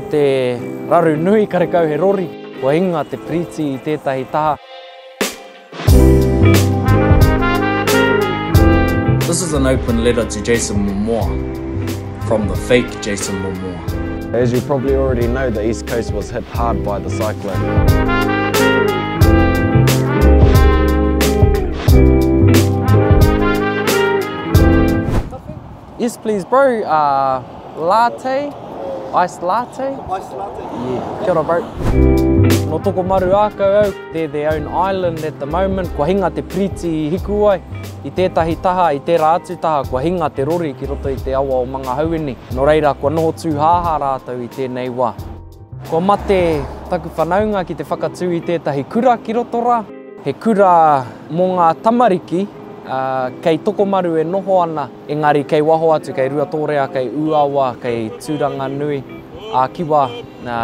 te raru nui karekau he rori, kua hinga te piriti i tētahi taha. This is an open letter to Jason Momoa from the fake Jason Momoa. As you probably already know, the East Coast was hit hard by the cyclone. Yes please bro, uh, latte, iced latte. Iced latte? Yeah, kia ora bro. No Tokomaru ākau au, they're their own island at the moment, kua hinga te piriti i Hikuwai, i tētahi taha, i tērā atu taha, kua hinga te rori ki roto i te awa o Mangahauini. Nō reira, kua noho tūhāhā rātou i tēnei wā. Kua mate taku whanaunga ki te whakatū i tētahi kura ki roto rā. He kura mō ngā tamariki, ā, kei Tokomaru e noho ana, engari kei waho atu, kei Ruatōrea, kei Ūawa, kei Tūranganui, ā Kiwa,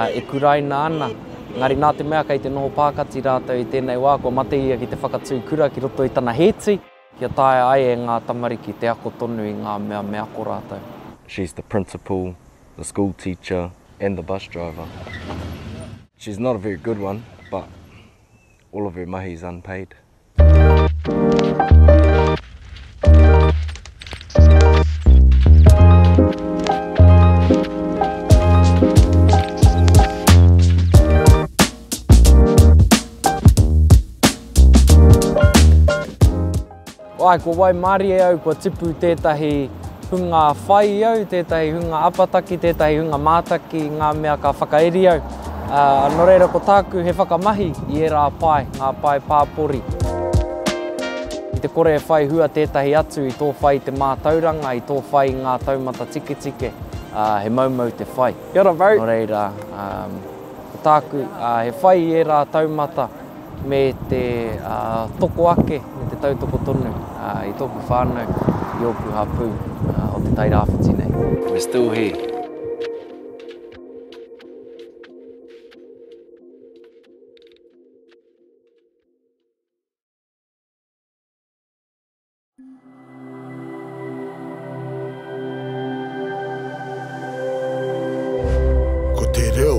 e kuraina ana. Engari nā te mea kei te noho pākati rātou i tēnei wā, kua mate ia ki te whakatū kura ki roto i tana hēti, kia taea ai e ngā tamariki te ako tonu i ngā mea me ako rātou. She's the principal, the school teacher and the bus driver. She's not a very good one, but all of her mahi is unpaid. Āe, kua waimarie au, kua tipu tētahi hunga whai au, tētahi hunga apataki, tētahi hunga mātaki i ngā mea ka whakairi au. Ā, nō reira ko tāku he whakamahi i ērā pae, ngā pae pāpori. I te kore e whai hua tētahi atu i tō whai i te mātauranga, i tō whai i ngā taumata tiketike, ā, he moumou te whai. Kia ora, bro. Nō reira, ā, ko tāku, ā, he whai i ērā taumata me te toko ake, me te tautoko tonu i tōku whānau, i ōku hapū o Te Tai Rāwhiti nei. We're still here. Ko te reo.